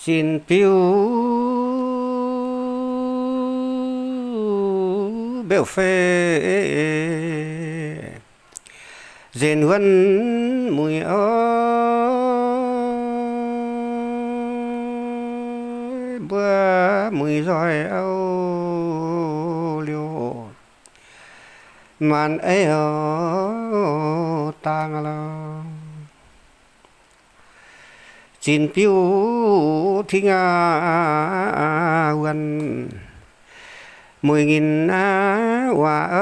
Zinh biuv mbeu fei, nzengc wuonv muic oc, mbuo muic nzoih auv liuz, maanc eiv oc dangh lorh. Zinh biuv tingv aqv, wuonh mueic nginh aqv, waac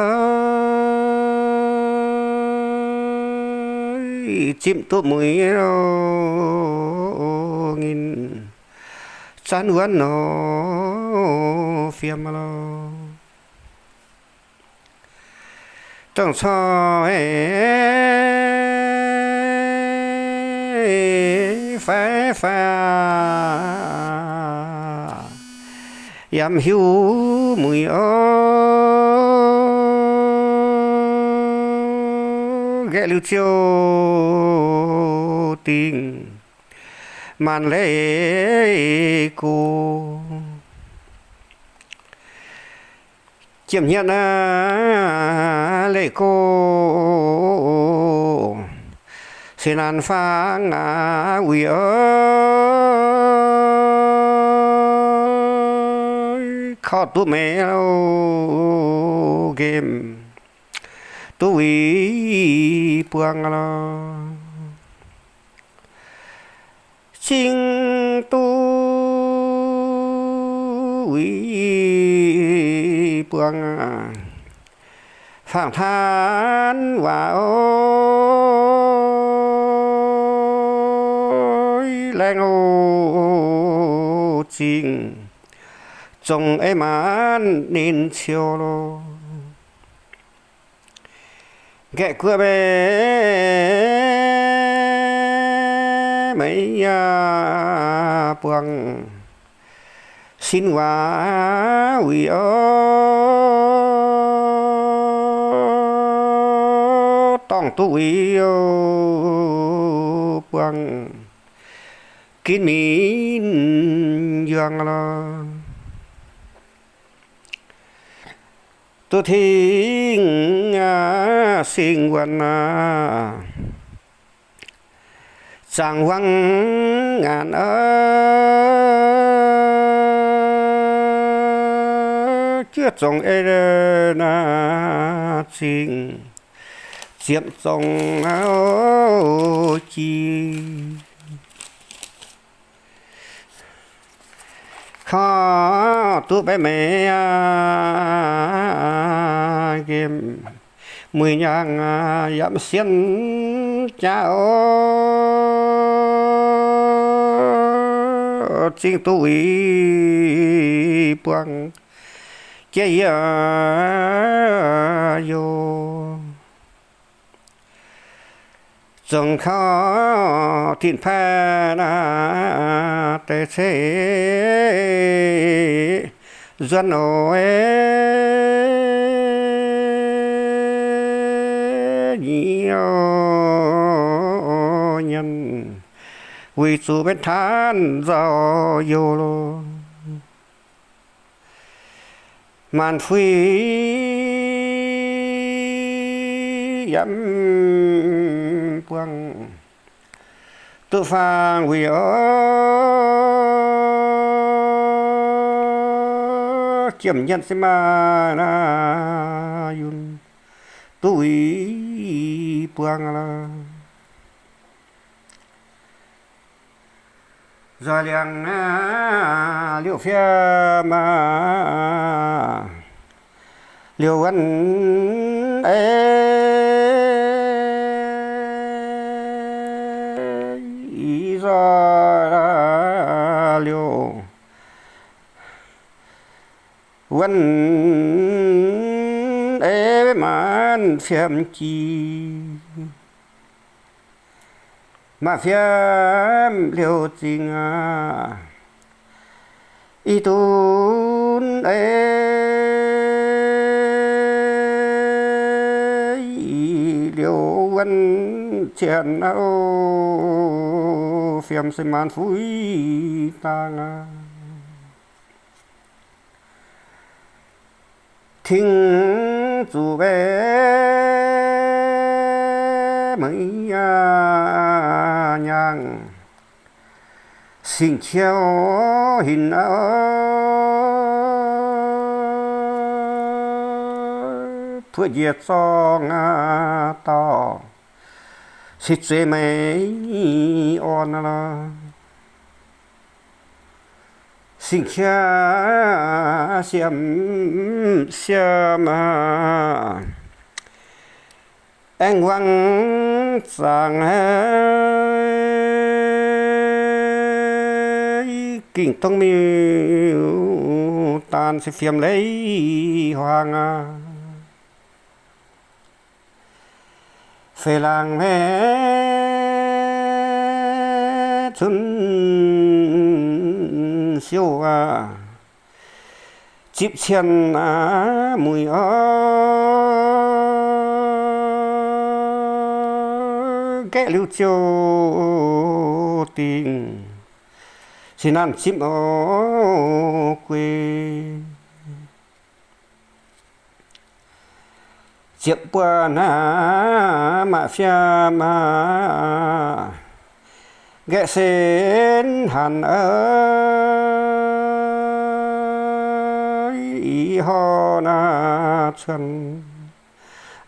zipv duqv mueic nginh, zanv wuonv nor fiem lorh. Dongh corc fai fai yaac mv hiuv mueic oc, nqaeqv liuz ziouc dingh maanc leiz go. Jiem hnyetv aqv, leiz go, se naanc fangx aqv, wuic oc, korv duqv meix loh, nqemh duqv wuic buangh lorh. Zingh duqv wuic buangh, fangx taanv waac oc, laengz oc zingh, zongh ei maanc ninh ciou loh. Nqaeqv guoqv meix, meix yaac buangh, sin waac wuic oc, dorngh duqv wuic oc buangh, ginv minv yuang lorh. Duqv tingh singx wuonh aqv, zaangc wangv ngaanc oc, juov zongx ei naaiv zingh, ziepc zongx auv jiex. Korv duqv baeqv meix aqv, nqemh mueic nyaangh aqv, yaac mv sien jaav oc, zingh duqv wuic buangh, jiex yie yoc. Zongc kaux dinh paaiv naaiv deix ceix nzuonx oc, nyic nyienz, weic zuqc mbenc taanv nzauh youh loh. Maanc fuix yaac mv buangh duqv faang wuic oc, jiem nyienz se maaih naaiv yunh duqv wuic buangh lorh. Nzoih liangx aqv, liouh fiev maaih liouh wuonv ei, nzoih liouh wuonv ei maanc fiem jiex. Maaih fiem liouh zingh aqv, ih dunv ei liouh wuonv cien, o, fiem se maanc fuix dangh aqv. Tengx zuqc mbuo muic nyangh, singx qiex hinc, puoqv njiec zorng dauh, se zueiz maiv orn lorqc. Singx qiex siemv siemv aqv, aengx wangc zaangc, gingc dongh miuc-daanh se fiem leiz huaang aqv. Feix laangz maiv cunv siouv aqv, zipv cien muic oc, nqaeqv liuz ziouc dingc, se naanh zipv oc guei. Ziepc buonc aqv, maaih fiem aqv, nqaeqv senv hanc, ih horqc naaiv cuonx,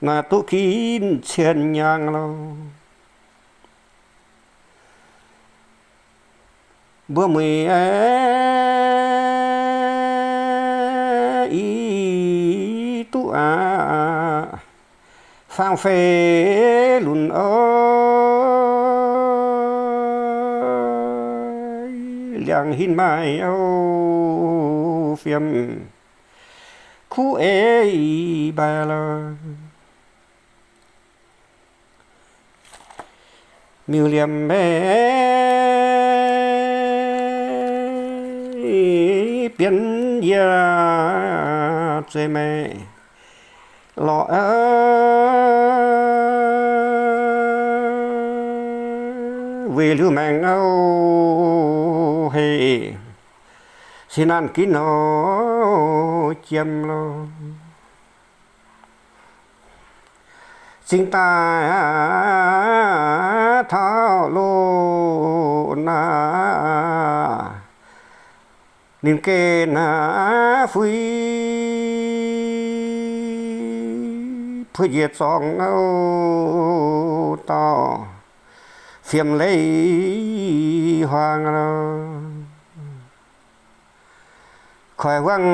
naaiv duqv ginv cien nyangh lorqc. Mbuo muic aeqv, i duqv aqv, faang feix lunc oc, liangx hinc maaih oc fiem, kuv eix mbaih lorqc. Miuc-liemh maiv bienv yie zueiz maiv lorqc, weic liuz maengc oc heh, se naanh ginv nor jiem lorqc. Zingh daaih taux loz-hnoi, ninh geh naaiv fuix, puoqv njiec zorng oc dauh, fiem leiz huaang lorqc. Koiv huangv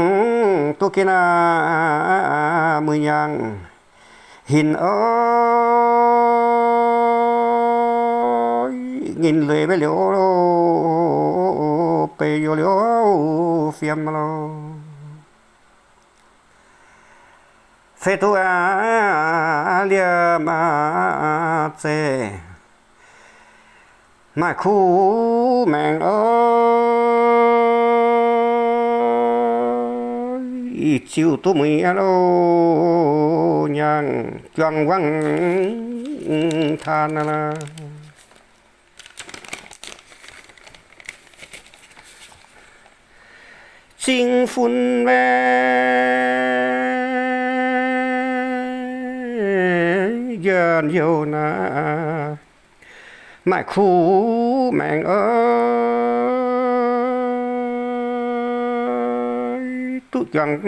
duqv geh naaiv muic nyangh hinc oc, nginh leiz maiv liouc, beix youc liouc fiem lorqc. Feix duqv aqv, liemh aqv zeiz, maaih kuv maengc oc, ih ziuc duqv muic aqv loh, nyangh juang wangv taan aqv. Zingh fun maiv njuonc youh naaiv, maaih kuv maengc oc, duqv juangc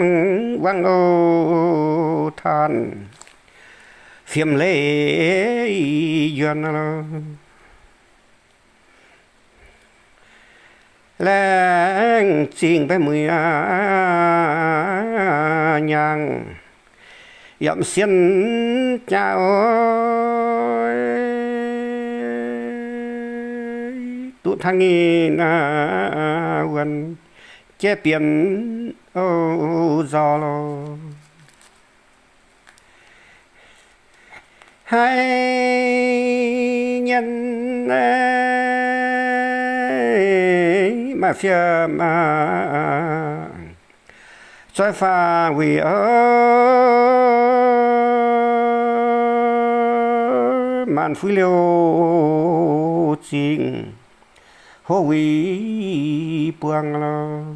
wangv oc, taan fiem leiz yuonh loh. Laengz zingh mbaih muic aqv, nyangh yaac sien jaax oc, duqv hnangv nyei naaiv wuonh jaiv bienx oc nzorc loh. Haiz nyanc naaiv maaih fiem aqv, zoih faang wuic oc. maanc fuiv liouh zingh hlo wuic buangh lorqc.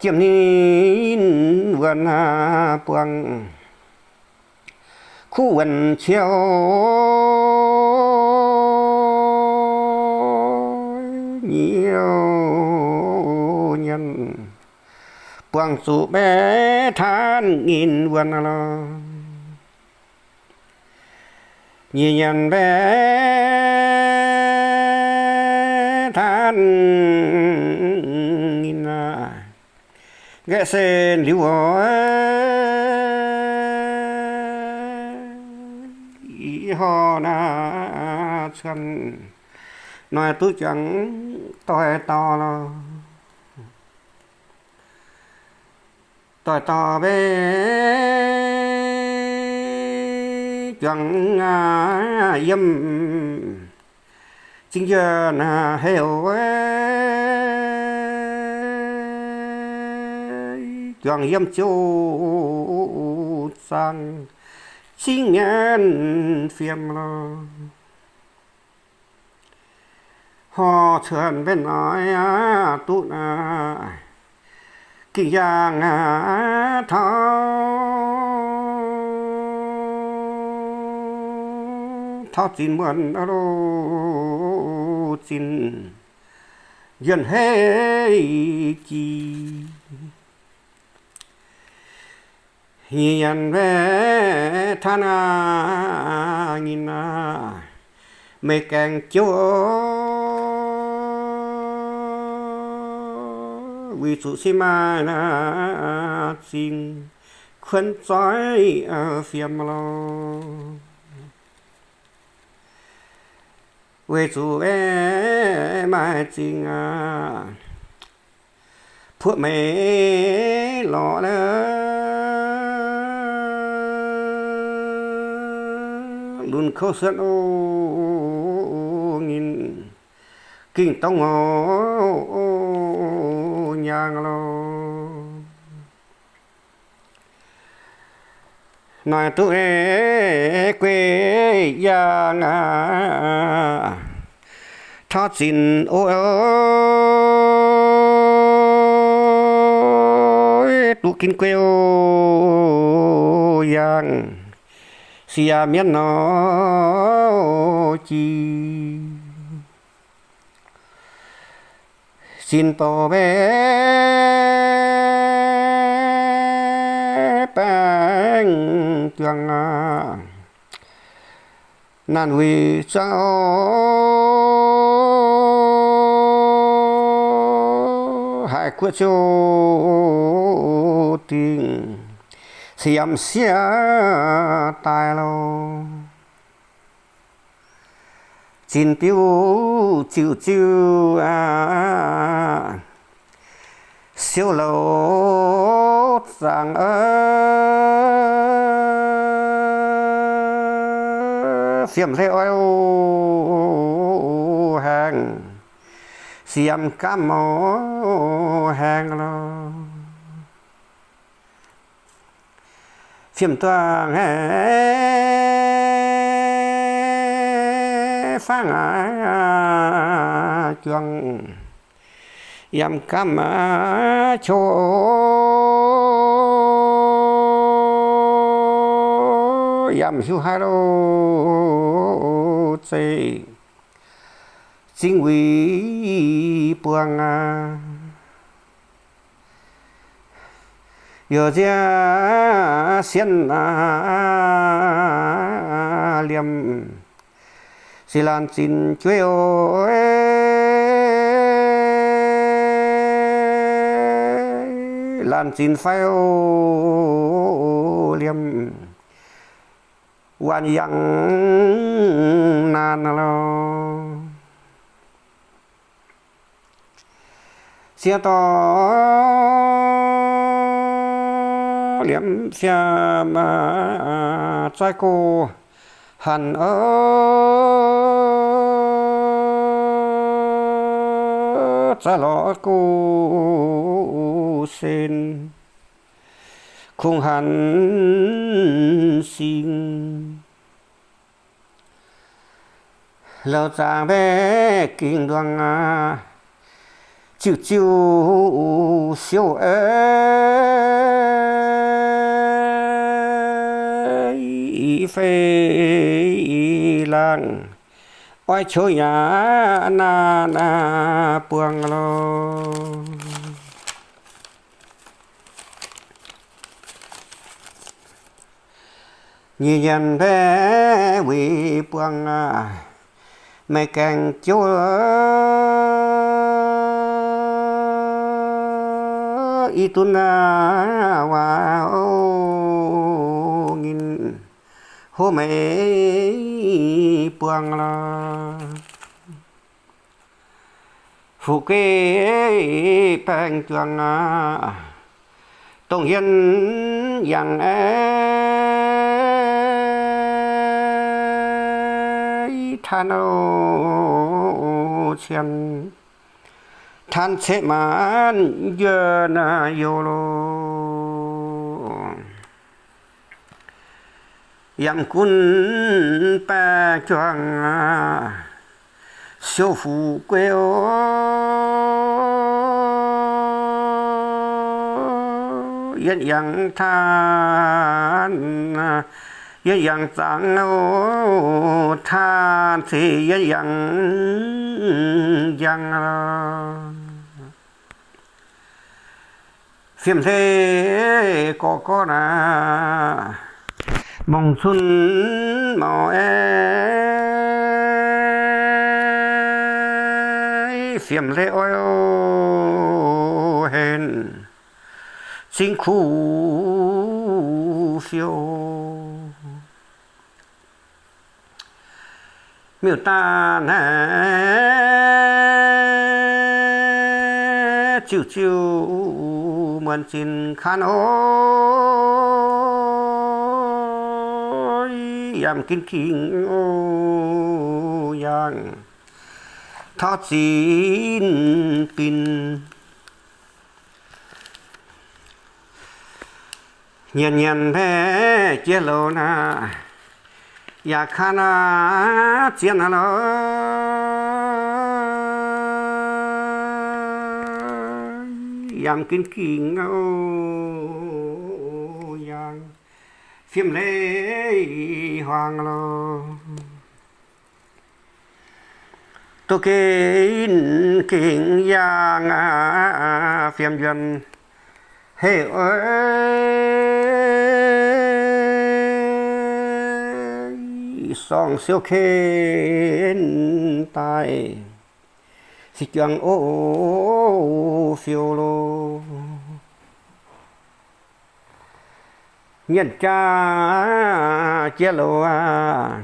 Jiem ninh wuonc buangh kuv wuonc qiou nyiouv nyanc, buangh zuqc mbaeqv taanv nyinh wuonc lorqc. Nyinh nyanc mbaeqv taanv nyinh aqv, nqaeqv sen liuz oc, ih horqc naaiv cuon noic duqv juangc doic dauh lorqc. Doic dauh mbaeqv juangc yiem zingh njuov heuc, juangc yiem ziouc zaangc zingh nyanc fiem lorqc. Horqc cuonx mbaeqv noic duqv naaiv, gengh yangh taux, taux zinh muonc loh, zinh njuonc hei jiex. Nyic nyanc mbaeqv taanv aqv, nyinh aqv, meih gaengh jouv, weic zuqc se maaih naaiv zingh kuonx zoih fiem lorqc. Weic zuqc aeqv, maaih zingh aqv, puoqv meix lorz lorqc, lunx kouv suonv oc, nyinh gengh dongh oc nyaangh lorqc. Noic duqv aeqv, guei yangh aqv, taux zinh oc, duqv ginv guei oc yangh, sic yaac mienv nor jiex. Zinh bouc mbaeqv baengh juangc aqv, naanc wuic zangv oc, haiz guoqv ziouc dingh, se yaac m'sieqv daaih lorqc. Zinh biuv ziuc ziuc aqv, siouv louc zaangc aqv, fiem hlei oix haengh, sic yaac m'gamv oc haengh lorqc. Fiem duqv haiz fangv aqv, juangc yaac m'gamv aqv, qouv yaac m'hiuv haaix loh zeiv zingh wuic buangh aqv. Yaac nziex sienx aqv, liemh se laanh zinh jueiv oc, laanh zinh fai oc, liemh waanc yangh naanc lorqc. Sieqv dorh liemh fiem zaaih go hanc oc, zaaih lorz go sen. kungx hanc singx. Laauc zaangc mbaeqc gingc nduangx aqv, ziuh ziuh siouv ei fei laangh, oix qiouv yaac naanc buangh lorqc. Nyic nyanc mbaeqc wuic buangh aqv, meih gaengh jouv i dunv waac o, nginh hlo meih buangh lorqc. Fu'juv baengh juangc aqv, dongh yie yangh ei taan o, cien taan ceqv maanc njuov naaiv youh loh. Yamv gunv baengh juangc aqv, siouv fu'juv o, yie yangh taan, yie yangh zaangc o, taan ceix yie yangh njang lorqc. Fiem hlei gorx gorx naaic, mongh cunv maux ei, fiem hlei oix henv zingh kuv fiou. Miuc-daaih naaic ziuh ziuh muonc zinh kanh o, yamv ginv gingc o, yangh taux zinh bin. Nyanc nyanc mbaeqc jiex louc naaic, yaac kanh aqv zien aqv lorqc, yamv ginv gingc o, yangh fiem leiz huaang lorqc. Duqv ginv gingc yangh aqv fiem njuonx hei, sorng siou ken daaih se juangc o, fiou loh. Nyanc jaax jiex louc aqv,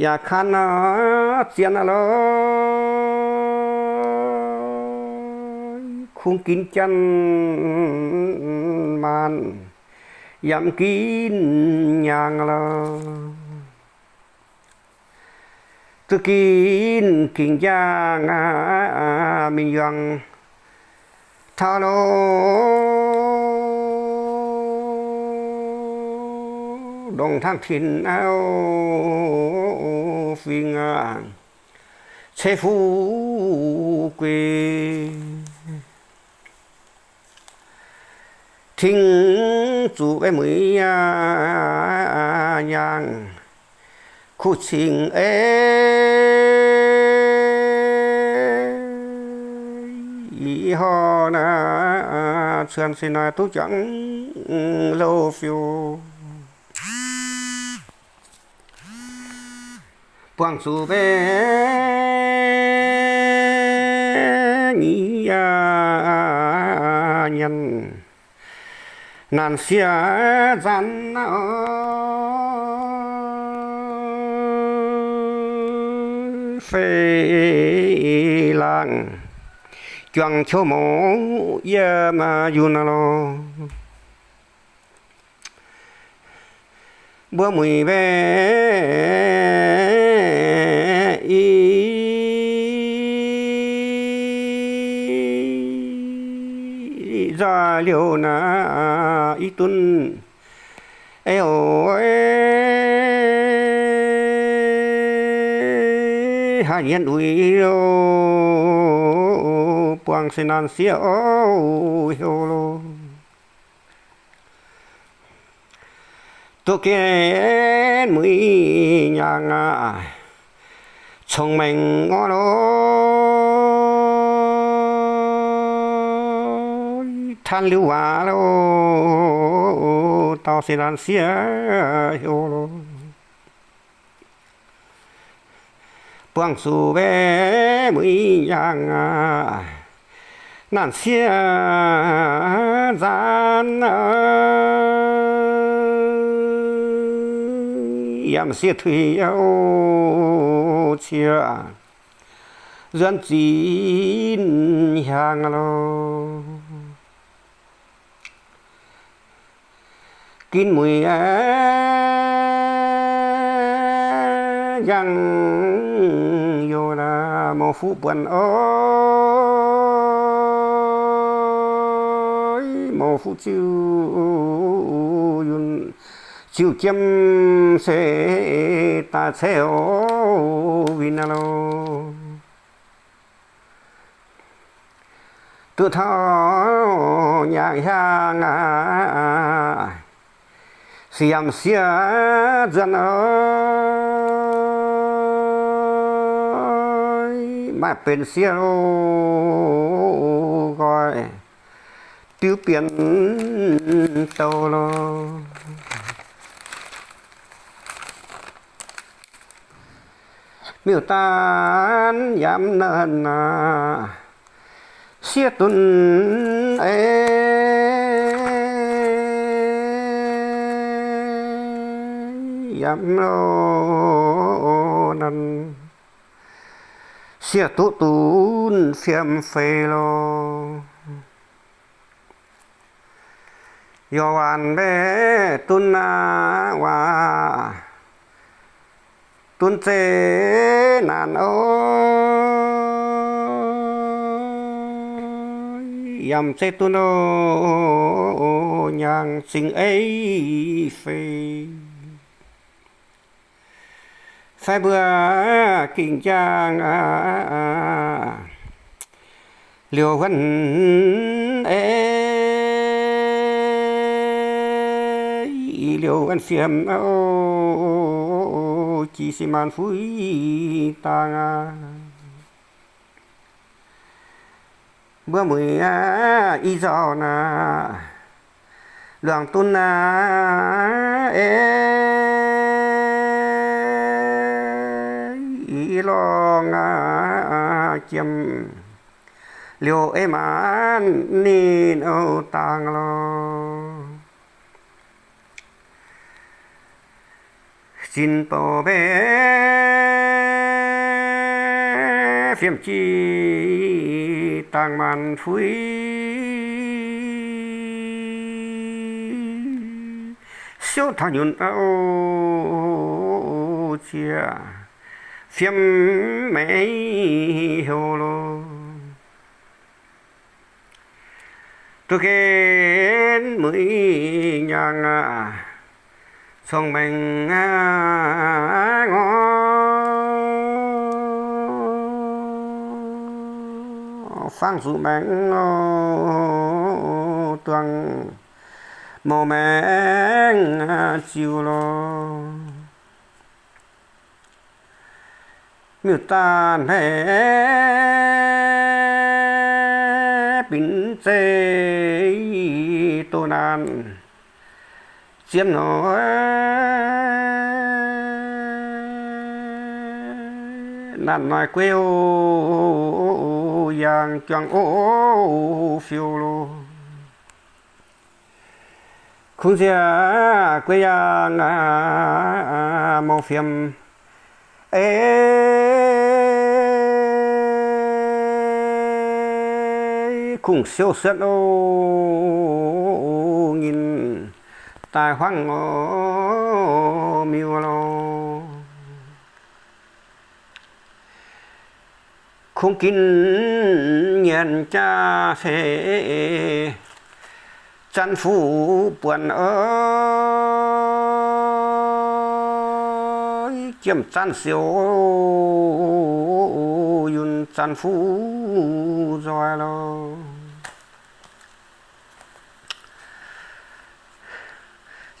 yaac kanh aqv zien aqv lorqc, kungx ginv janx maanc, yamv ginv nyaangh lorqc. Duqv ginv gingc yangh aqv mingh yuangx taux loh, ndongc hnangv tin auv fingx aqv, ceix fuqv guei. Ting zuqc mbuo muic yaac nyaangh kuv cingx ei, ih horc naaiv cuonx se naaiv duqv juangc louh fiou. Buangh zuqc mbaeqc nyic yaac nyanc, naanc sieqv nzanc fei laangh, juangc qouv mouc yiem yunh loh. Mbuo muic mbaeqc i nzoih liouh naaiv i dunv, ei oc, haaix yienh uix loh, buangh se naanc sieqv oc, heuc loh. Duqv gen muic nyaangh aac, cong-mengh orv loh, tan liuz waac loh, dauh se naanc sieqv heuc loh. Buangh zuqc mbaeqc muic nyaangh aac, naanc sieqv nzaanc, yaac sieqv tuix yaac cieqv nzuonx zinh hiaangx loh. Gin muic aqv, njang yoh naaic, mouz fuqv buonc oix, mouz fuqv ziuh yunh, ziuh jiem se daaih ceix oc, winh aqv loh. Duqv taux nyaangh hiaangx aac, siemx sieqv nzuonx oix, maaih benx sieqv loh nqoi, diuv bienx douh loh. Miuc-daanh yaac naanc aac, sieqv dunv ei, yaac loh naanc, sieqv duqv dunv fiem feix loh. Yaac waanc mbaeqc dunv aqv waac, dunv zeiv naanc oix, yaac zeiv dunv loh nyaangh zingh ei feix. Fai mbuo gengh jaang liouh wuonv ei, liouh wuonv fiem oc, jiex sin maanc fuix dangh aqv. Mbuo muic aqv, i nzauh naaic, luangc dunv aqv ei, i lorngh aqv jiem, liouh ei maanc ninh oix dangh loh. Zinh bouc mbaeqc fiem jiex dangh maanc fuix, siouv taux nyunc oc, zieqc fiem meix heuc loh. Duqv gen muic nyaangh aac, cong-mengh aqv ngorc, fangx zuqc maengx oc, duangh mouc maengx ziux loh. Miuc-daanh haic binc zeiv doh naanc zien nor, naanc noic gueiv oc, yangh juangc oc, fiou loh. Kungx nziex gueiv yangh mouc fiem ei, kungx siouv suotv oc, nyinh daaih huangv oc, miuc loh. Kungx ginv nyienx jaax se Zanc fuqv buonc oix, jiem zanc siou, yunh zanc fuqv nzoih lorqc.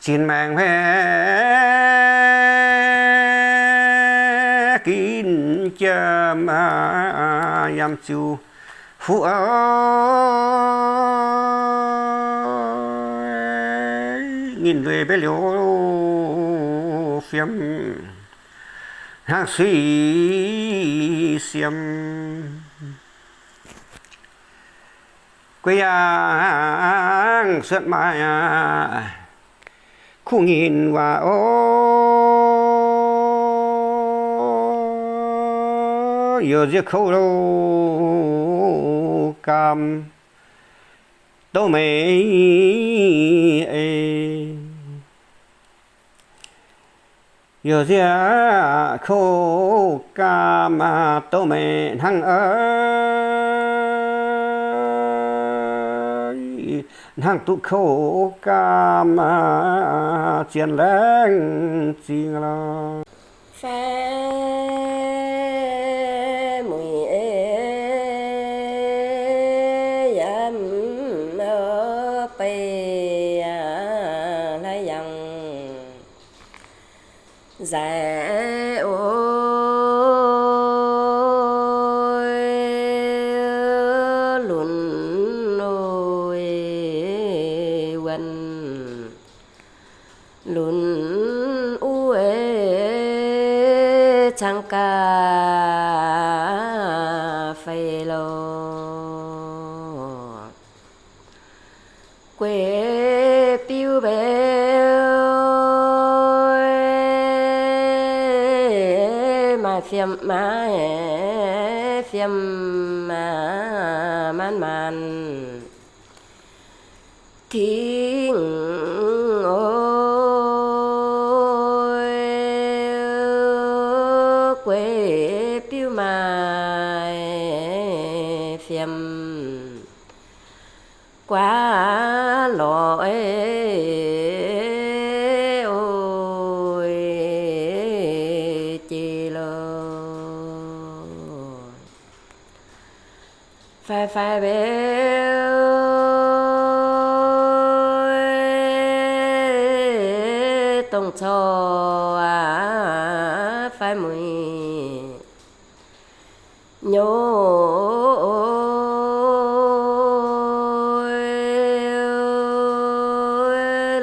Zinh maengc hmei ginv jiem yiem ziux fuqv oix, ninh nduih mbev liouh fiem hnangv suiv siem. Guei yangh suotv maaih kuv nyinh waac oc. Youc nziev kouv gaam douh meix ei. Youc nziev kouv gaam douh meix hnangv, hnangv duqv kouv gaam zien laengz zingh lorqc. Fai muic yiem beih hlaax yangh nzaic oix, lunx oix wuonh, lunx uv cang gaax fei lorqc. Gueiv biuv mbeix maaih fiem, maaih fiem maanc maanc tingx oc. Gueiv biuv maaih fiem guaav lorz oix jiex lorqc. Fai fai mbeix dongh corc aqv, fai muic nyouz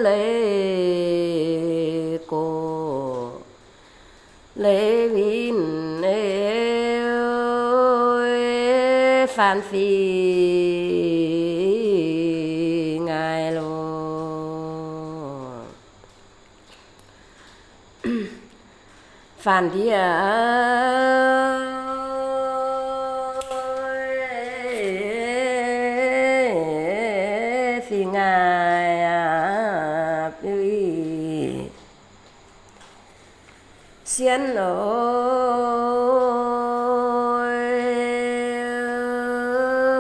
leiz gox leiz winh, faan fih ngaih lorqc. Faan ndiev fih ngaih aqv, sienh oc.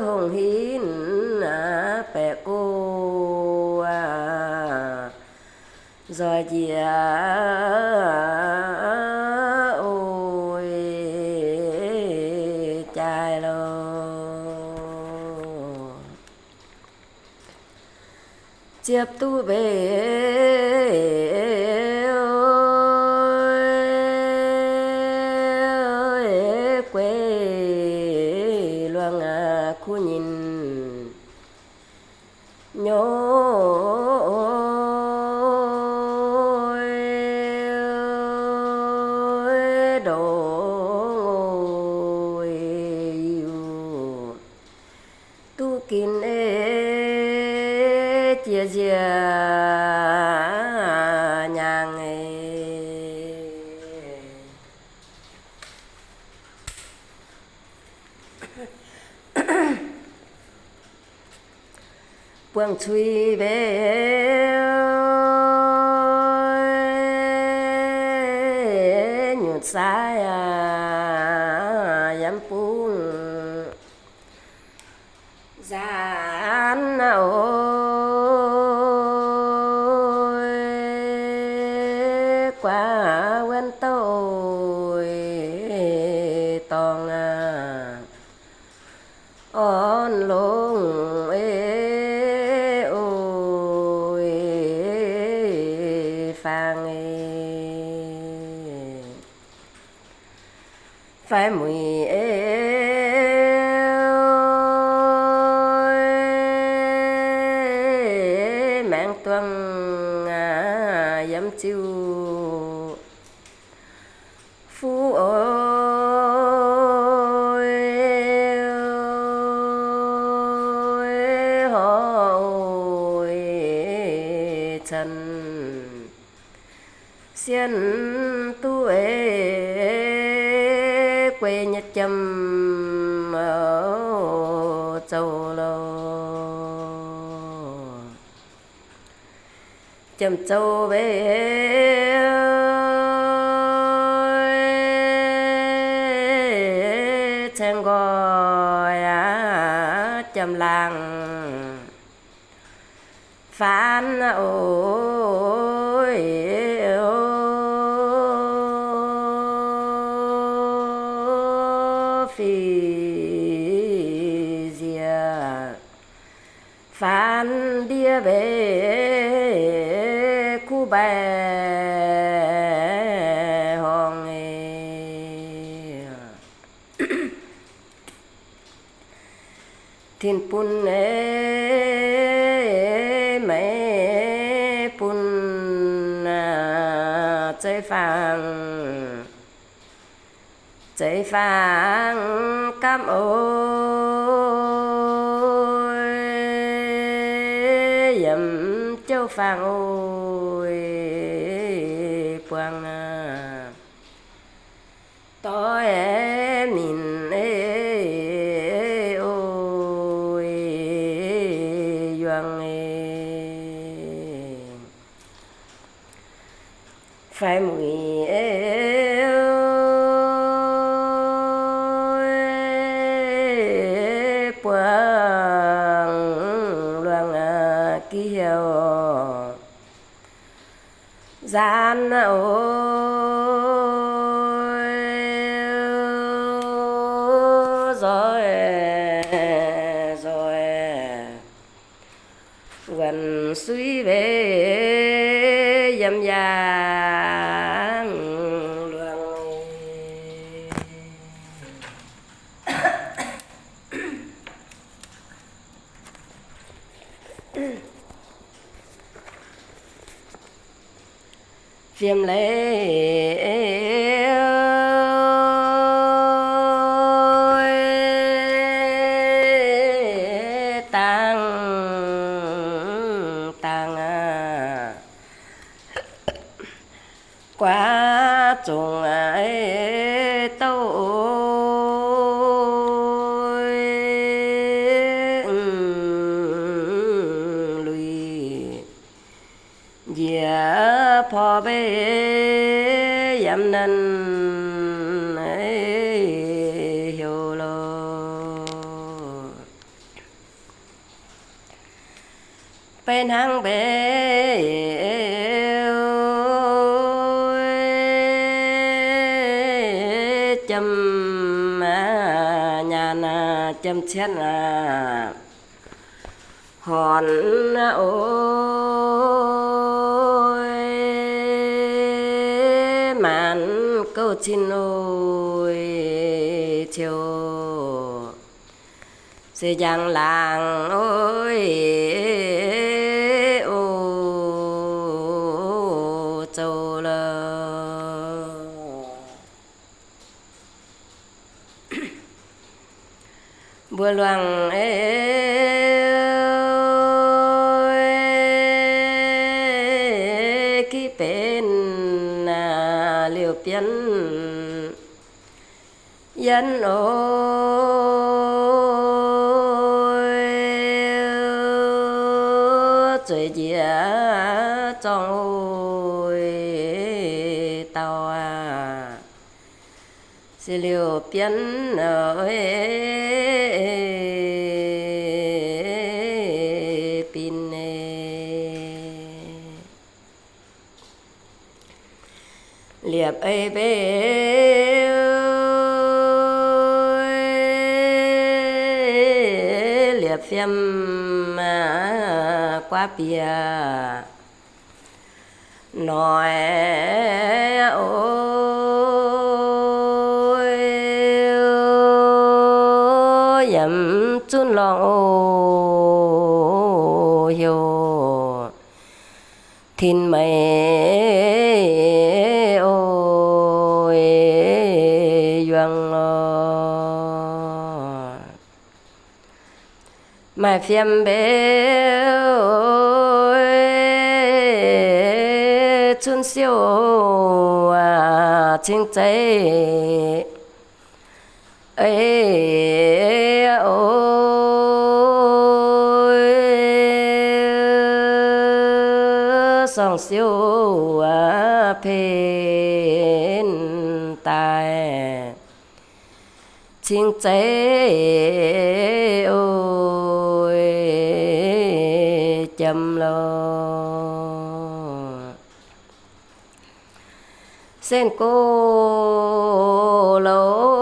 Hungh hinv aqv, baeqc go aqv, nzoih njiec oix jaaix lorqc. Ziepc duqv mbeix gueix luangh kuv nyinh nyouz ndongc oix, duqv ginx ei jiex nziec nyaangh ei. Buangh cui mbeix nyutc saaiv aqv, yiem bungx nzaanx oc. Fai muic ei, maengx duang yiem ziuh fuv oc, horv oc, cen sienh duqv ei, guei nyei jiem zoux loh. Jiem zoux mbeih, caeng nqoi aqv, jiem laangh faan oc, fih nziex faan ndiev mbeih, kuv mbaih horngh ei. Tin-bun ei, maiv bun zeiv-fangx, zeiv-fangx gamv oc, yiem jiouv-fangx oc, buangh doix minc ei oc, yuang ei. Fai muic ei, buangh luangh gih heuc nzaanx oc, nzoih nzoih wuonc suiv mbeih yiem yaangh luangx. Fiem leiz dangh dangh aqv, guaav zongc aqv, douv luic njiec porv mbeih yiem naaiv heuc loh. Beiv hnangv mbeih jiem nyaanh, jiem cietv aqv, horn oc, maanc gouv cin oc, ciouc se njang laangz oc, oc, zoux loh. Mbuo luangh ei, gih benx liouh bienv yienv oc, zueiz njiec zorngh oc, dauh aac. Se liouh bienv oc, bin ei. Liepc ei mbeih, liepc fiem guaav bieqc noic oc, yiem zunv lorngh oc, heuc tin meix oc, yuang oc. Maaih fiem mbeu cun siou cing zeiv, ei o, sorng siou pen daaih, cing zeiv oc, jiem loh. Sen go loh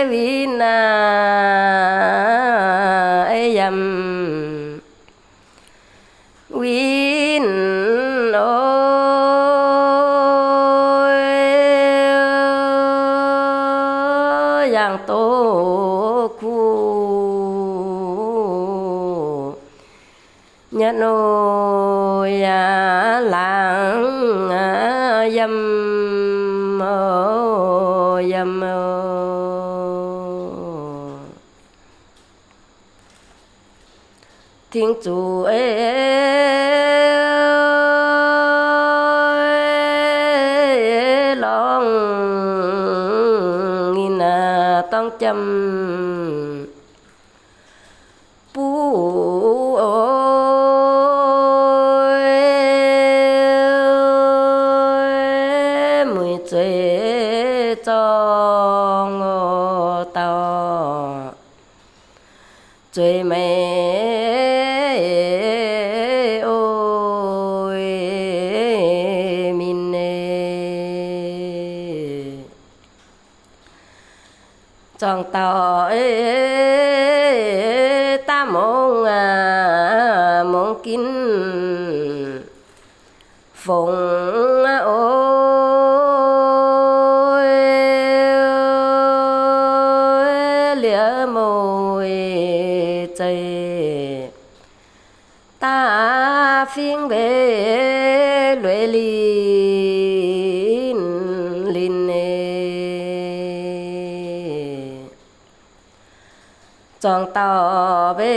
win aac, yiem win oc, yangh doqc kuv nyei nor yaac laangz yiem oc, yiem oc. Ting zuqc ei lorngh ninh aac dorng jiem buv oc, mueiz zueiz zorng oc, dauh zueiz meih oc, min ei. Zorng dauh ei daav mungz aac, mungz ginv fongx oc, liuz mueiz zueiz daav fingx mbeih lueiz linh linh ei. Zorng dauh mbeih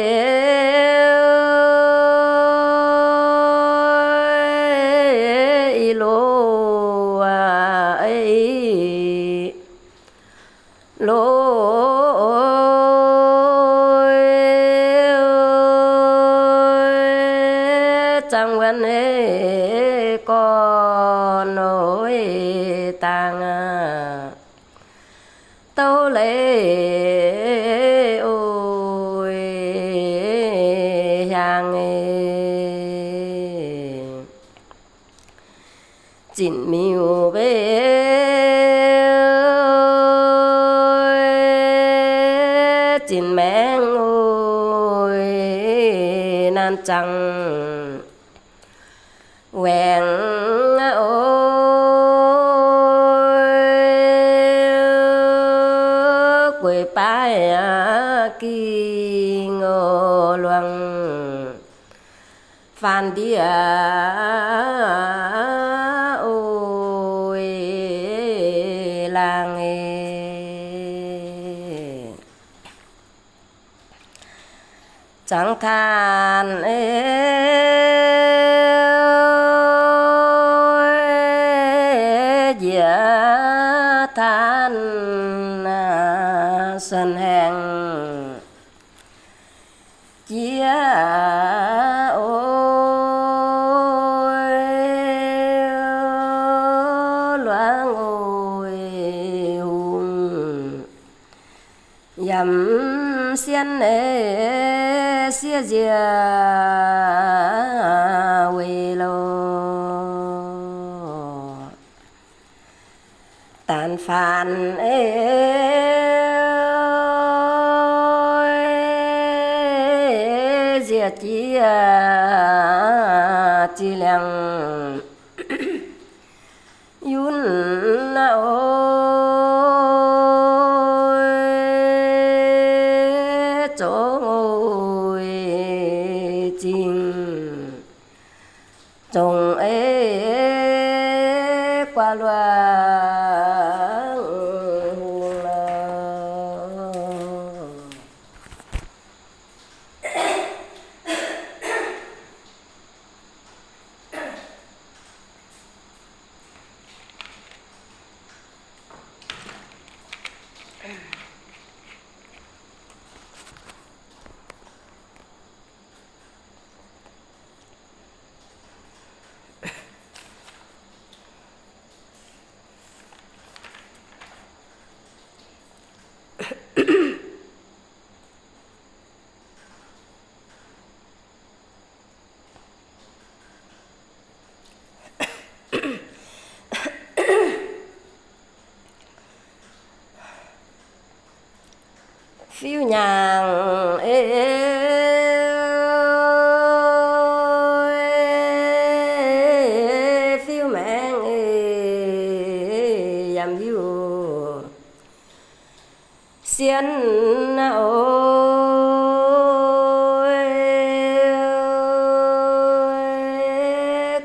i loz aac, loz zangc wuonx ei gorn oc, dangh aac douc leiz oc, hiaangx ei. Zinh miuc mbeih zinh maengx oc, naanc zangc waengc oc, gueic baaih ging oc, luangc faanh ndiev oc, laangz ei. Zangc taanv ei, njiec taanv suonc haengh jiex oc, luangz oc, hungh yaac sienh ei, siev nziec weic loh. Daanv faanv ei, nziec jiex zih liangx yunh oc. guaax luangc hungh nor. Fiuv-nyaangc ei, fiuv-maengx ei, yaac hiuv sienh oc.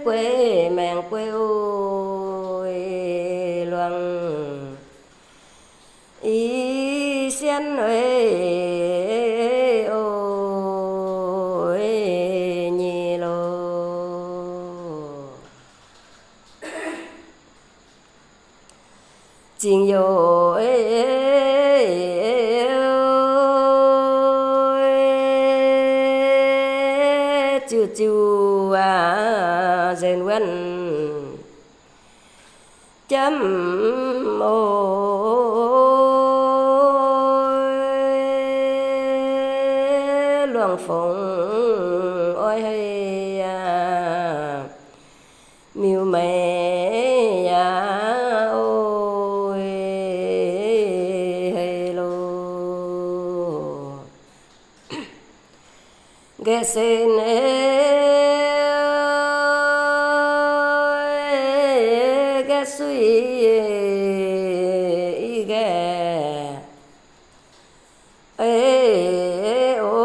Guei maengx guei oc, luangc i sienh oc, nyei loh. Zingh youh ziuh ziuh aac, nzengc wuonv jamv oc. Luangh fongc oix hei aac, miuc meic yaac oix hei loh. Nqaeqv sen ei, nqaeqv suiv i nqaeqv ei oc,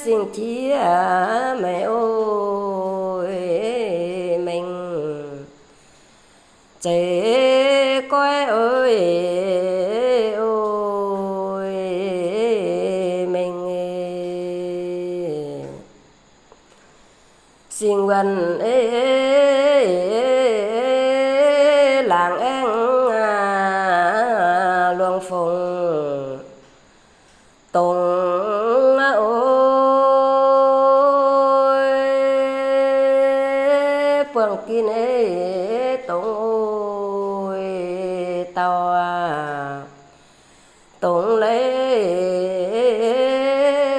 sing-qiex meih oc, mengh zeiz goiv oc, mengh sing-wanc ei, laangz aengx aac, luangh fongc dongz oc, buangh ginh ei dongz oc, dauh aac, dongz leiz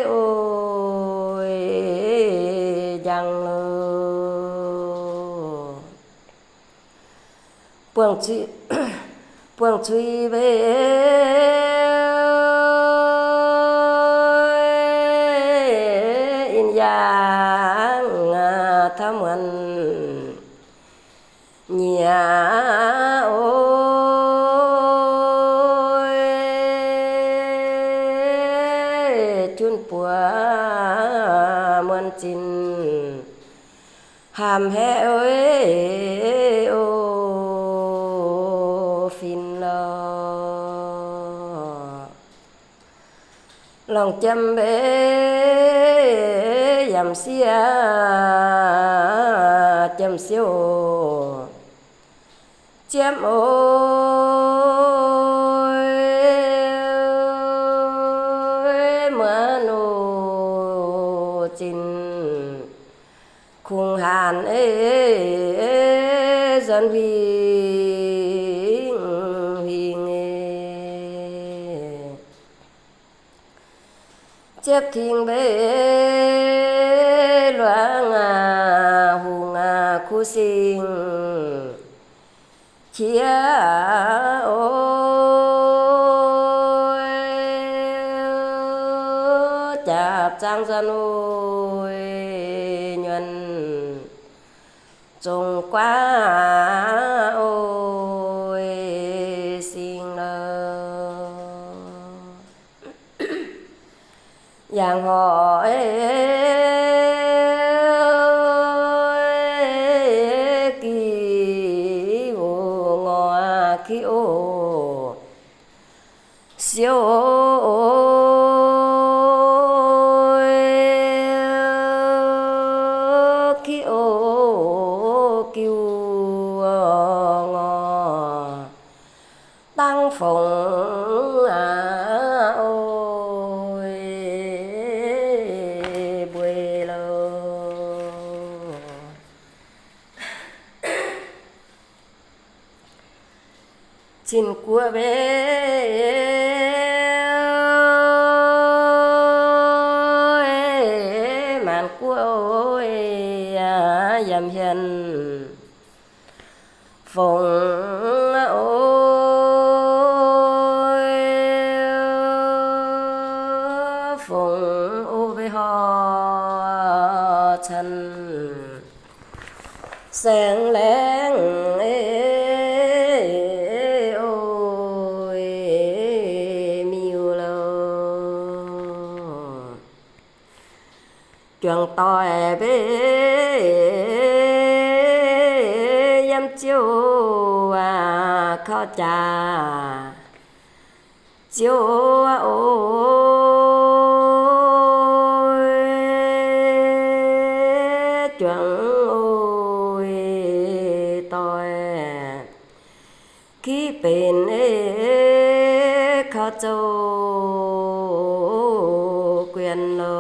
oc, njang loh. Buangh cui, buangh cui mbeix in yangh taux muonc nyiec oc, jun buoz muonc zinh hamh haeqv oc, fin lorh. Lorngh jiem mbeix yaac sieqv, jiem siouv ziepv oc, muonc oc, zinh kungx haanz ei, nzuonx huingx huingx ei. Ziepv tingx mbeix luangc aac, hungh aac, kuv sing qiex oc, jaapc zaang nzuonx oc, nyuonh zongc guaav oc, sing lorh. Yangh horc ei, Ki o, siou, ki o, giu ngor dangv fongx aqv, o, mbuo loh. Cin-Guoqv mbe, maanc guoqv, yiem hmien fongx, o, fongx o, mbe horc cen saeng laengz, o, miuc loh. Juangc doic mbe, yiem ziouv kaux jaax, ziouv o, juangc o, doic kiv benx kaux zouv guien loh.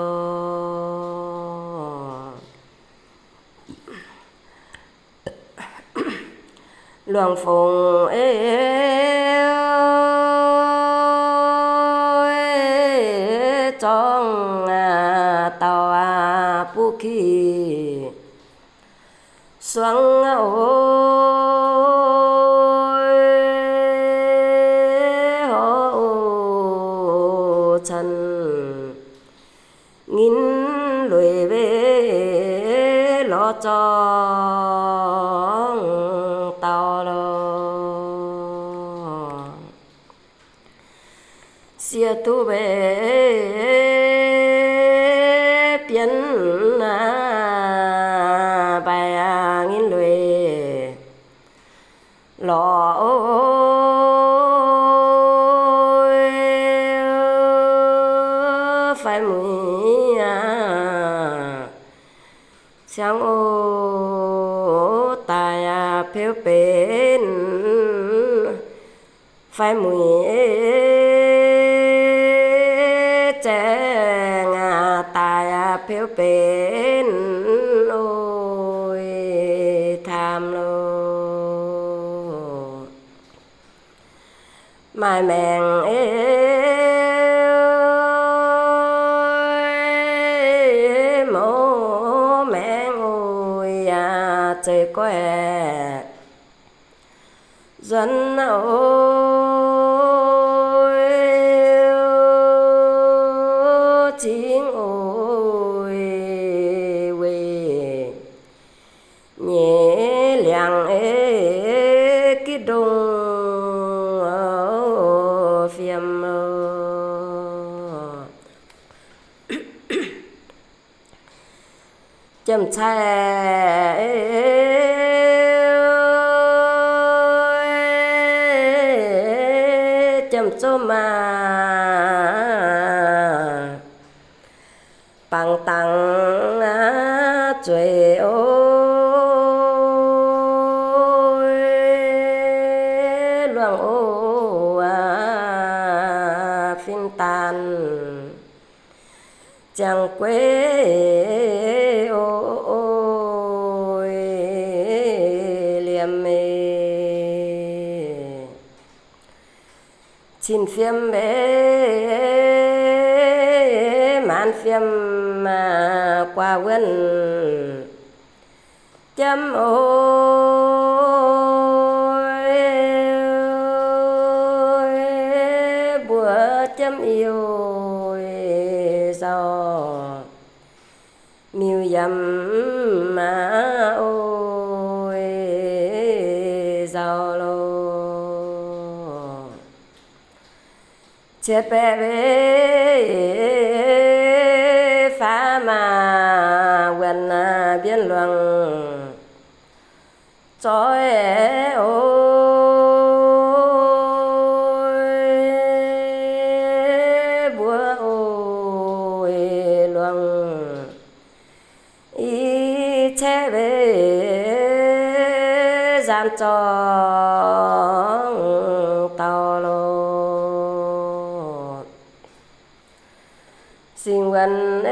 Luangc fongc zorngv dauh buv ki suangx o, horv o, cen ngin lueic mbe lorz zorngv dauh loh. Siex duqv mbe bienv mbaih ngin lueic lorz o, fai muic ciangv o, daaih peu benx fai muic zaeng daaih peu benx o, taam loh. Maaih maengc e, mouz maengx o, yaac zeiz goiv nzuonx o, cingv o, weic nyei liangx e, gitv ndongc fiem o. Jiem-caih jiem-zomv aac, bangc dangx zueiz o, luangh o, fin-daan ziangh gueiv o, liemh meih cin fiem mbe, maanz fiem guaax wuonv jamv o, mbuo jamv i o, zaux miuc yiem maa o, zaux loh. Cietv baeqc mbe, faaux maac wuonc mbienv luangc zoih o, an zorngv dauh loh. Singx wuonc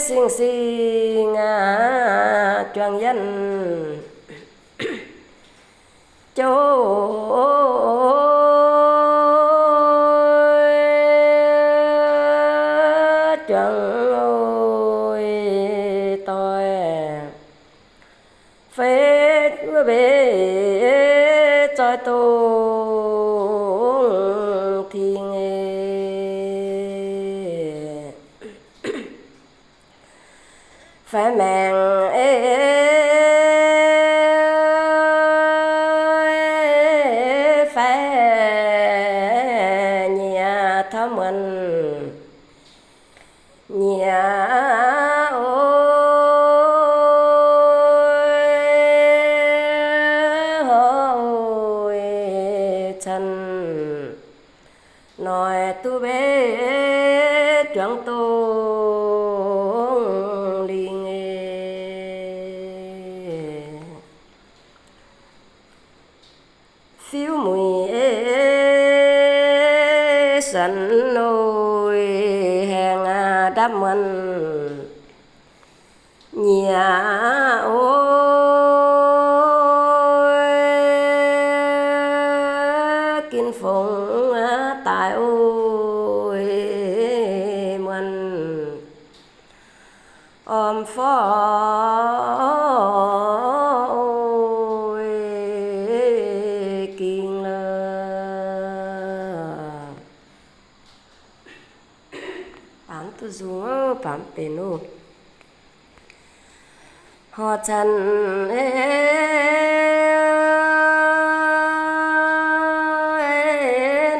singx singx aqv, juangc yienh jouv juangc doic, feix wuov mbex zoih dongh ting. Fai maengc fai nyiec taux muonc nyiec oc, cen noic duqv mbex juangc dongh lingh. Fiuv muic suonc oc, haengh ndapv muonc nyiec oc, gin fongx daaih oc, muonc orm forv oc, gingx lorqc. Baamz duqv nzung, baamz benx oc. Horc canh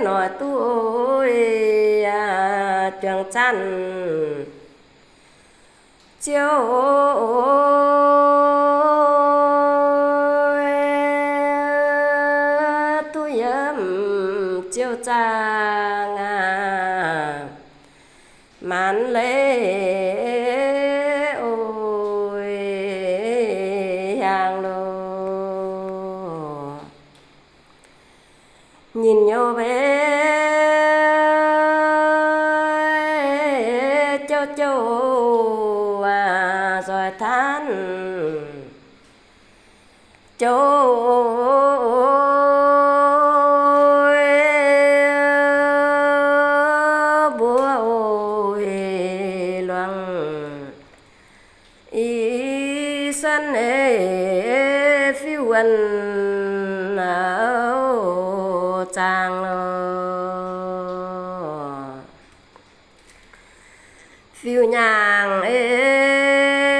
noic duqv juangc zanc ziouv, duqv yiem ziouv zaangc aqv, maanc leiz oc, hiaangx loh. Nyinh nyouv mbex jouv jouv aac, nzoih taanv jouv mbuo oc, luangc ih sanv ei fiuv wuonh aac, zaangc loh. Fiuv nyaangh ei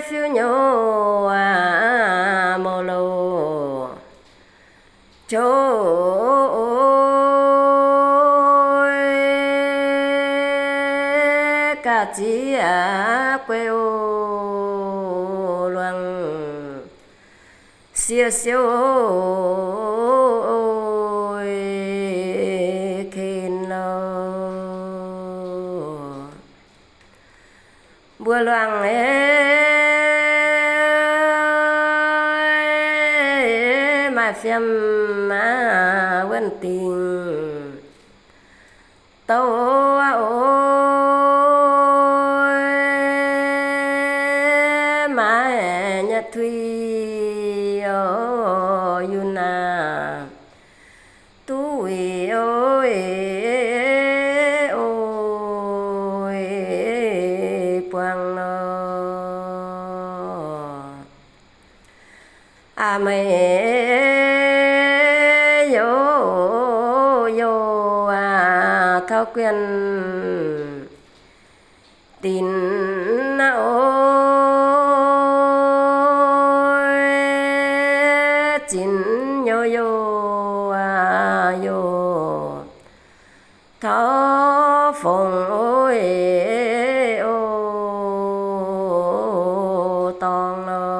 fiuv nyouz aac, mouc louc jouv ga'ziex guei oc, luangc siou siou ken loh. Mbuo luangc ei maaih fiem aac, wuonh dingc douc oc, maaih nyei tuix oc, yunh aac, duqv wuic oc, buangh loh. Aac, meih youz youz aac, taux guienh dinc aac oc, zinx youz youz aac, youz taux fongc oc, oc, dorngx loh.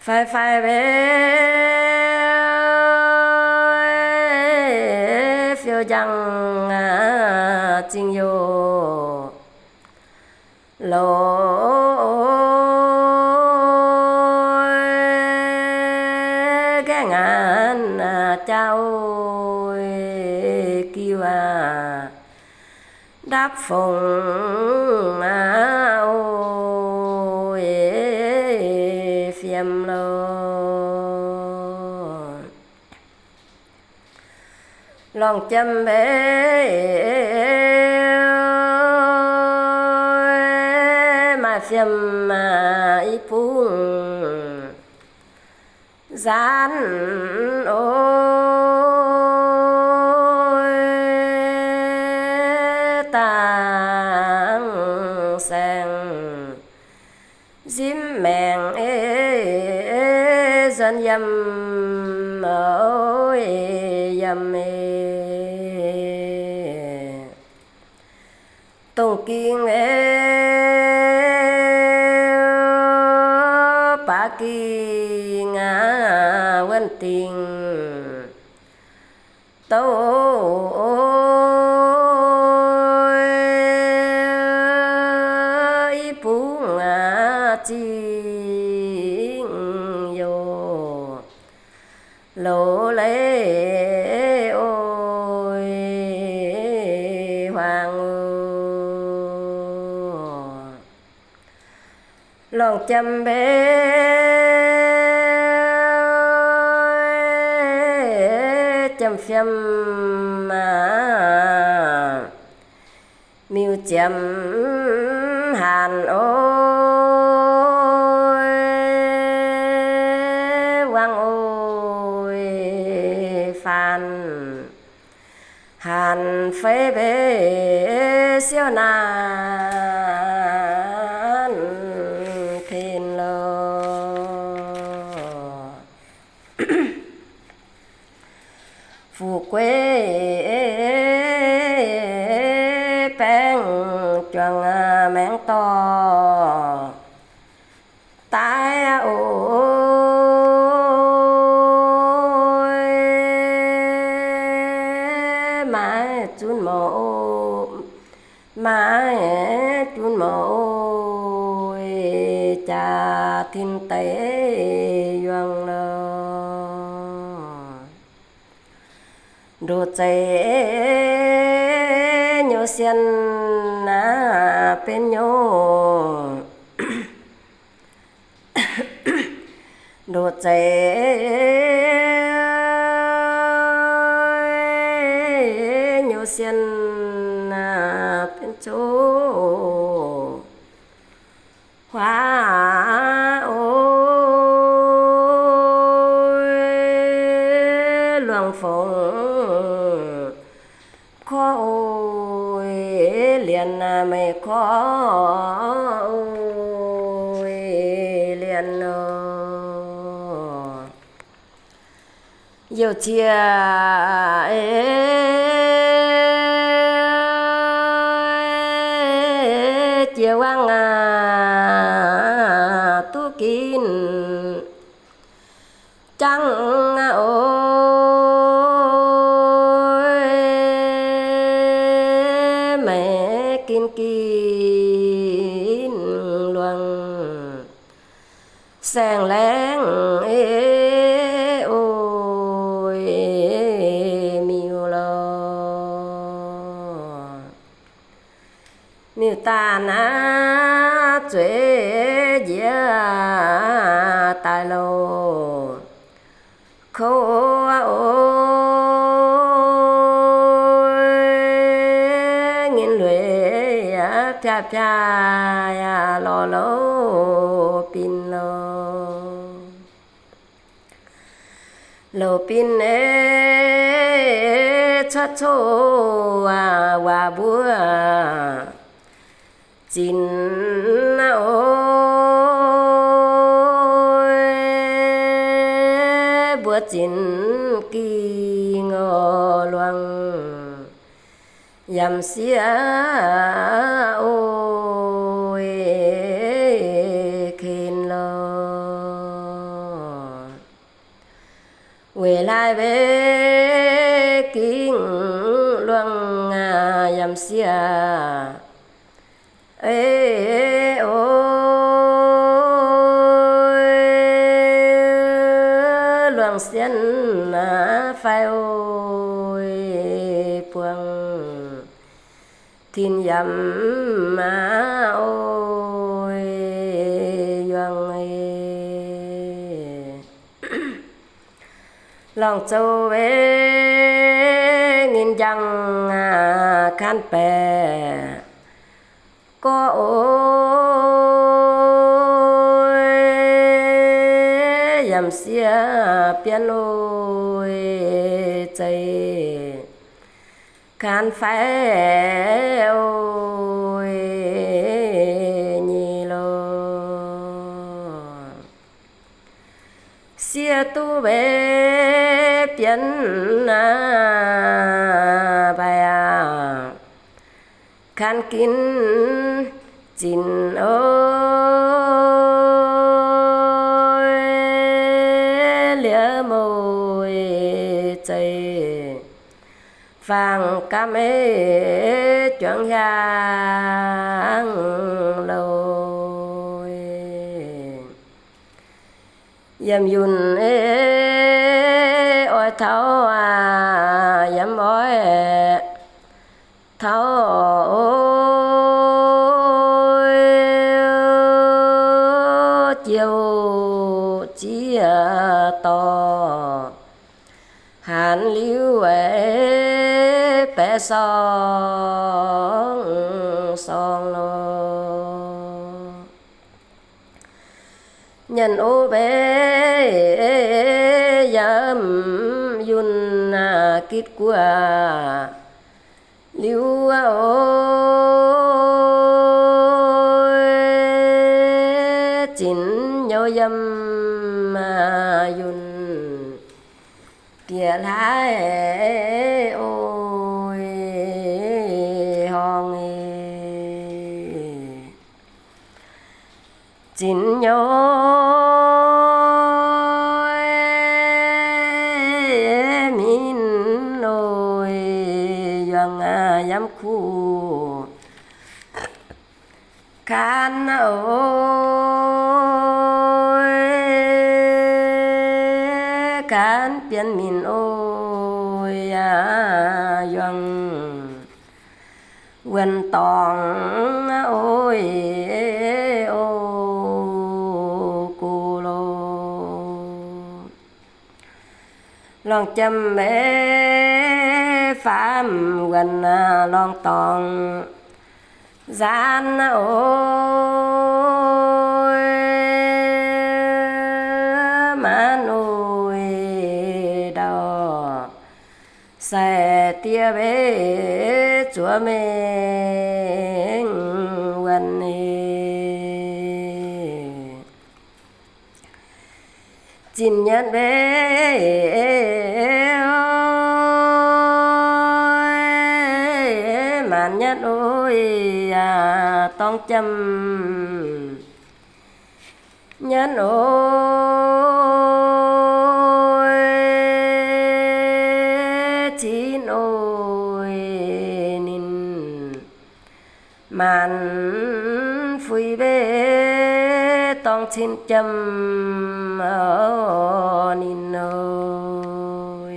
Fai fai mbex fiou njang aac, zingh youz loz fongc, o, fiem lorqc. Lorngh jiem mbe maaih fiem i bung nzanv, o, dangh saeng nzimv maengc, e, nzuonx yiem, o, yiem, e, dongh ging, e, baav ging, wuonh dingc douc, i bung zingh youh loz leiz, o, huaang, o. Lorngh jiem mbe jiem fiem, miuc ziemx hanc, o, wuang, o, faanv hanc fei mbe siou naanc pen lorqc. Fuqv guei baeng juangc maengx dorh daaih, o, maiv zunv mouc, maiv zunv mouc, jaax tin deix yuang lorqc. Ndoqc zeiz nyei sien naaiv benx nyouv, ndoqc zeiz nyei sien naaiv benx coqv huaav, o, luangh fongc korv, o, lienz meih korv, o, lienz nor. Youh cie, e, jiex wangv aqv, duqv ginv jangv aqv, o, maiv ginv ginv luangh saeng-laengz, e, o, miuc lorqc. Miuc-daanh aqv, zueiz njiec daaih louc kouv, o, nyei lueic aqv, piaa-piaa yaac lorz louc bin lorqc. Louc bin, e, cuotv coqv waac mbuo zinx, o, mbuo zinx ging, o, luangh yamc sieqv, o, e, ken lorqc. Weic laaix maiv ginv luangh yamc sieqv, e, o, luangh sieqv fai, o, buangh tin yamv aqv, oix yuang. Lorngh zoux weic ngin njang aqv, kan baeqc gorqv oix, yamh sieqv bienv oix, zeiz kan fai oix nyei lorqc. Sieqv duqv weic bienv aqv, mbaih aqv, kan ginv zinc oix, liemh oix, zeiz fangx gamh ei juangc hiaangx loh. Yiem yunh ei oix taux aqv, yiem oix taux oix, jiouc ziex dorh hanc liuz weic baeqc sorng sorng loh. Nyanc oc weic yiem yunh aqv, gitv gu'nguaaz liuz oix, zinc nyouz yiem yunh bieqc hlaax oix horngh. Zinc nyouz min oix, yuang aqv yiem kuv kan oix, kan bienv min oix, yuang wuonh dorngx oix, o, go loh. Lorngh jiem ei faam wuonh lorngh dorngx nzaanv oix, maanc oix ndau sai diev weic zuov mengh wuonh ei. Zinc nyatv weic maanc nyatv oix, dorng jiem nyatv oix, cin oix ninh maanc fuix weic dorng cin jiem ninh oix.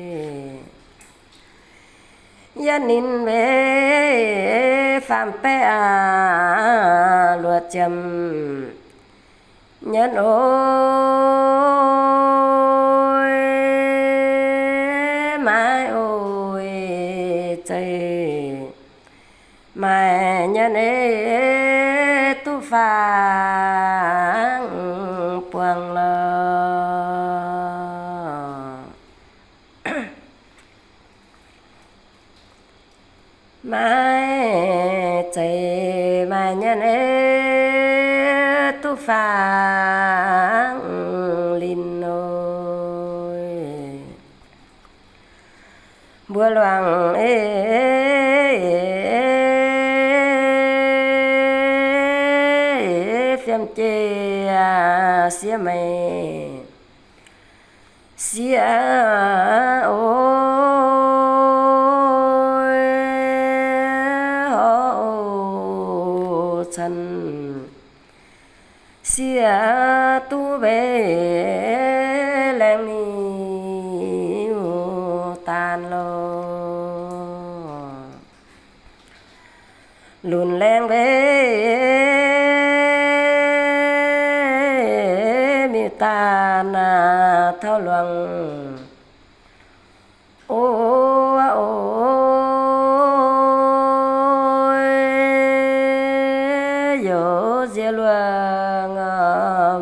Yie ninh weic faam-baeqc aqv, luoqc jiem nyatv oix, maaiz oix, zeiz maaih nyatv ei duqv faang buangh lorqc. Maaih zeiz maaih nyatv ei duqv faang linh oix. Mbuo luangc ei fiem jei siev meih siev oix, horv oix cen siev duqv weic laengz niuv daanh loh. daan taux luangh. O, o, youz nziex luangh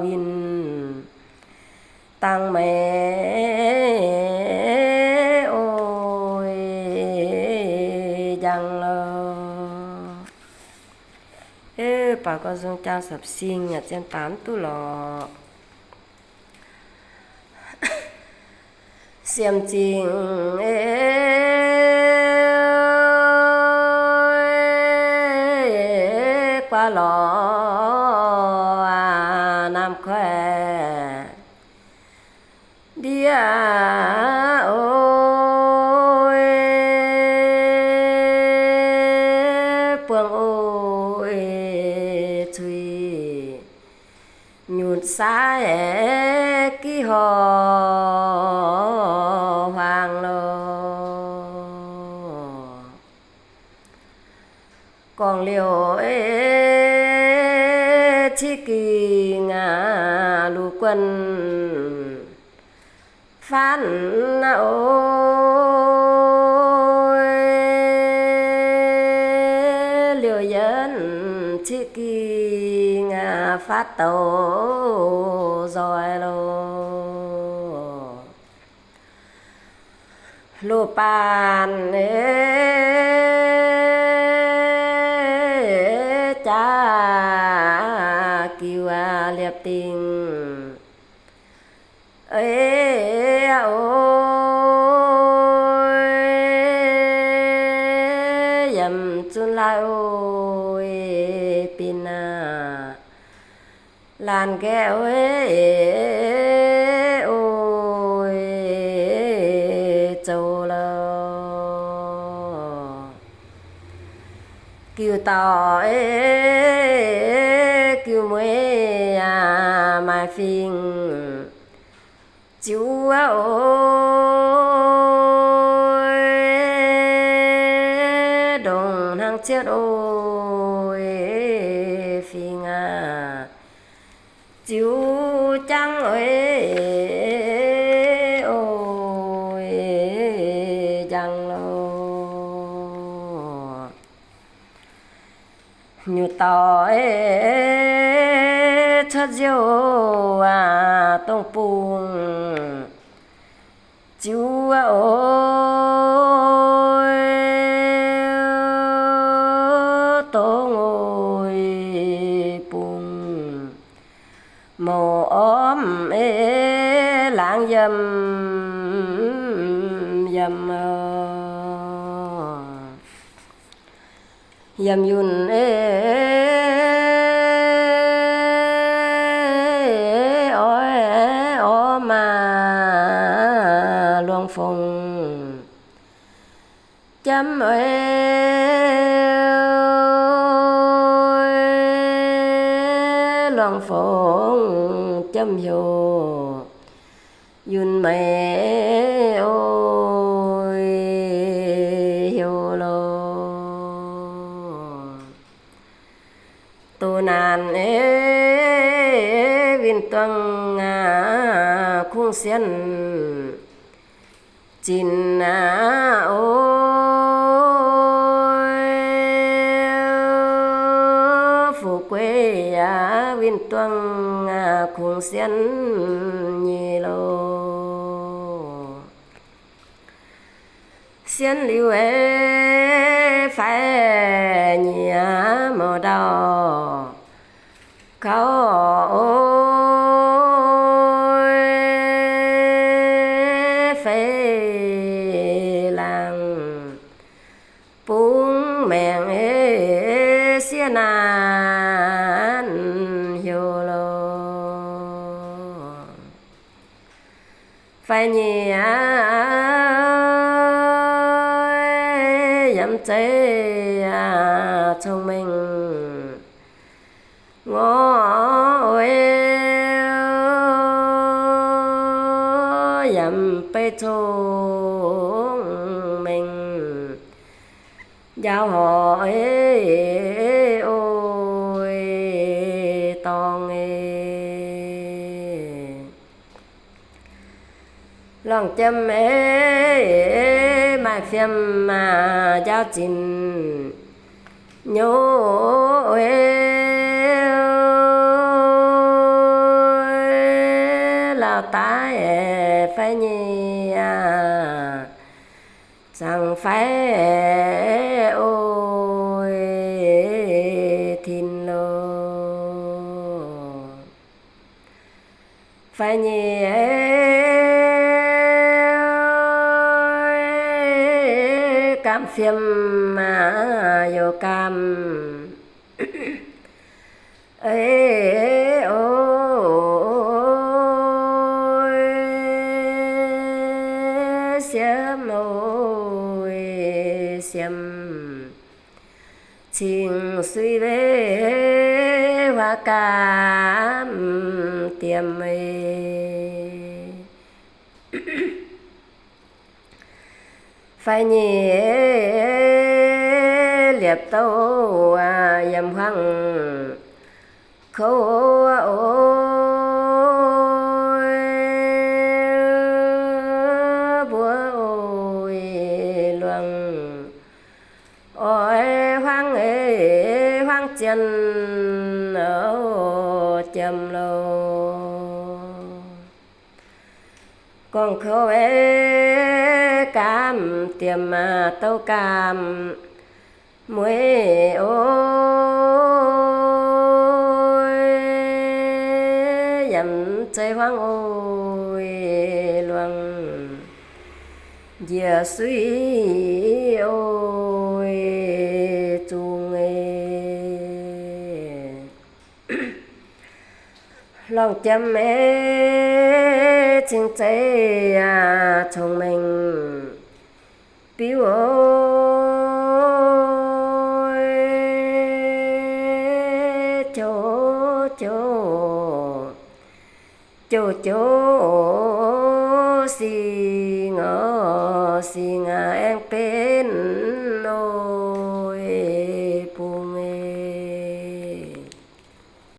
winh dangh meih oix njang lorqc. Baaux gong nzung jaang sapv sing yaac zien baaux mv duqv lorqc. Siemv zingh guaav lorz naamh koiv ndiev oix, buangh oix cui nyutc saaih gih horc huaang lorqc. Gorngv liouh ciqv ging luv guanh faanv oix, liouh yienv ciqv ging faatv douz nzoih lorqc. Loz-baan jaax giux liepc dingh oix, yiem zunv laaih oix bin aac, laanh nqaeqv oix, oix zoux lorqc. Giux dauh oix, giux mueiz yaac maaih fingx ziux oix, ndongc hnangv cietv oix fingx aac, ziux jangv oix, oix njang lorqc. Nyutc dauh cuotv nziouv dongh bung ziux oix, dongh oix bung mouc ormv ei laangz yiem, yiem, yiem yunh ei oix orv maah luangx fongc jomv oix, luangx fongc jomv heuc yunh meix oix heuc lorqc. Doh naanc ei winh duangh kungx sienh zinh aqv oix, fu'jueiv aqv, winh duangh kungx-sienh nyei lorqc. Sienh liuz ei fai nyiec mouc ndau kaux oix, fei laangz bungx maengc ei sieqv naanc heuc lorqc. Fai nyiec aqv, yiem zeiv aqv, cong-mengh ngorc oix, yiem beiv cong-mengh njaaux horc ei oix dorngh ei. Lorngh jiem ei, maaih fiem maah njaaux zinc nyouv ei, lauh daaih fai nyei aqv, zaangc fai oix tin loh. Fai nyei ei, gaamv fiem maah youz gaamv ei, oix siemv oix siemv, cing-suiv wei huaav gaamv diemv ei. Fai nyei ei, liepc douh yiem huaang kouv oix, mbuo oix luangh oix huaang ei, huaang zien jiem loh. Gorngv kouv ei, gaamv diemv maah, douh gaamv mueiz oix, yaac mv zeiz huaang oix luangh, njiec suiv oix zungh ei. Lorngh jiem ei, cing-zeiv yaac cong-mengh biuv oix, jouv jouv, jouv jouv sing oc, sing aengx benx